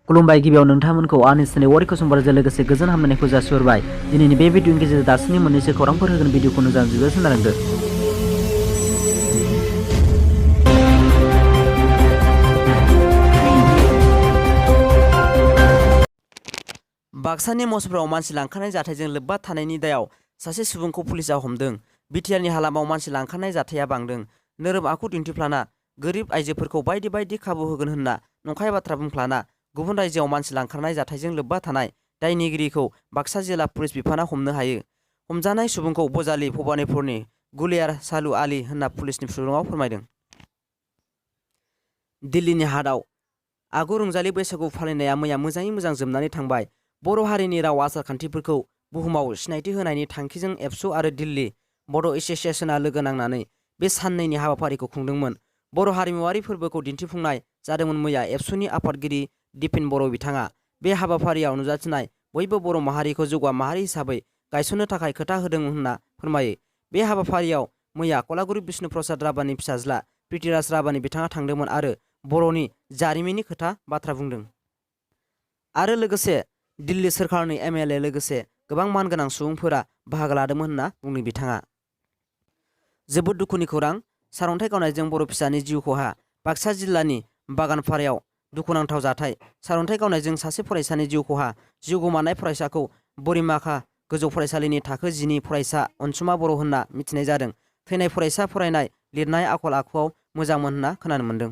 खुलुमबाय गिबियाव नोंथांमोनखौ आंनि चेनेल वारिखौ समबारजों लोगोसे गोजोन हामलायनायखौ जासिहरबाय। दिनैनि बे भिडिअनि गेजेरजों दासिमनि मोननैसो खौरांफोर होगोन भिडिअखौ मोजां जोबजासिम नायलांदो। बाक्सानि मसफ्राव मानसि लांखारनाय जाथायजों लोब्बा थानायनि दायाव सासे सुबुंखौ पुलिसआ हमदों। बिटिआरनि हालामाव मानसि लांखारनाय जाथाया बांदों। नोरोम आखु दिन्थिफ्लाना गोरिब आइजोफोरखौ बायदि बायदि खाबु होगोन होनना नंखाय बाथ्रा बुंफ्लाना गुबुन रायजोआव मानसि लांखारनाय जाथायजों लोब्बा थानाय दायनिगिरिखौ बाक्सा जिल्ला पुलिस बिफाना हमनो हायो। हमजानाय सुबुंखौ बजालि भबानिपुरनि गुलियार सालु आली होनना पुलिसनि सुलुङाव फोरमायदों। दिल्लीनि हाटआव आगु रंजालि बैसागु फालिनाया मैया मोजाङै मोजां जोबनानै थांबाय। बर' हारिनि राव आसार खान्थिफोरखौ बुहुमाव सिनायथि होनायनि थांखिजों एबसु आरो दिल्ली बड' एस'सिएशनआ लोगो नांनानै बे साननैनि हाबाफारिखौ खुंदोंमोन। बर' हारिमुवारि फोरबोखौ दिन्थिफुंनाय जादोंमोन मैया एबसुनि आफादगिरि दिपेन बर' बिथाङा बे हाबाफारियाव नुजाथिनाय बयबो बर' माहारिखौ जौगा माहारि हिसाबै गायसननो थाखाय खोथा होदों होनना फोरमायो। बे हाबाफारियाव मैया कलागुरि बिष्णु प्रसाद राभानि फिसाज्ला प्रिथिराज राभानि बिथाङा थांदोंमोन आरो बर'नि जारिमिननि खोथा बाथ्रा बुंदों। आरो लोगोसे दिल्ली सोरखारनि एमएलए लोगोसे गोबां मानगोनां सुबुंफोरा बाहागो लादोंमोन होनना बुंदों बिथाङा। जोबोद दुखुनि खौरां, सारअन्थाइ गावनायजों बर' फिसानि जिउ खहा। बाक्सा जिल्लानि बागानपारायाव दुखुनांथाव जाथाय। सारअन्थाइ गावनायजों सासे फरायसानि जिउ खहा। जिउ गोमानाय फरायसाखौ बोरिमाखा गोजौ फरायसालिनि थाखो 10नि फरायसा अनसुमा बर' होनना मिथिनाय जादों। थैनाय फरायसा फरायनाय लिरनाय आखल आखुआव मोजांमोन होनना खोनानो मोन्दों।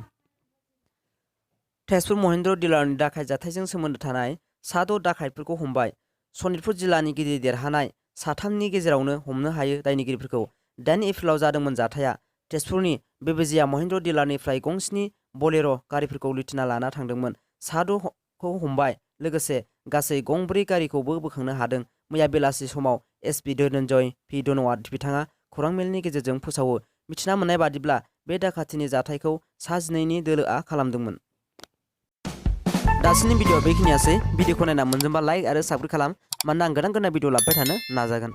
तेजपुर महेन्द्र डिलारनि दाखायत जाथायजों सोमोन्दो थानाय सा6 दाखायतफोरखौ हमबाय। सनितपुर जिल्लानि गिदिर देरहानाय सा3नि गेजेरावनो हमनो हायो दायनिगिरिफोरखौ। 8 एप्रिलाव जादोंमोन जाथाया। तेजपुरनि बेबेजिया महेन्द्र डिलारनिफ्राय गंस्नि बलेर' गारिफोरखौ लुथिना लाना थांदोंमोन। सा6खौ हमबाय, लोगोसे गासै गं4 गारिखौबो बोखांनो हादों। मैया बेलासि समाव एसपि धनन्जय पि धन'आ बिथाङा खौरां मेलनि गेजेरजों फोसावो। मिथिना मोननाय बादिब्ला बे दाखाथिनि जाथायखौ सा12नि दोलोआ खालामदोंमोन। दासिमनि भिडिअआ बेखिनियासै। भिडिअखौ नायना मोनजोंबा लाइक आरो साबस्क्राइब खालाम, मानोना आं गोदान भिडिअ लाबोबाय थानो नाजागोन।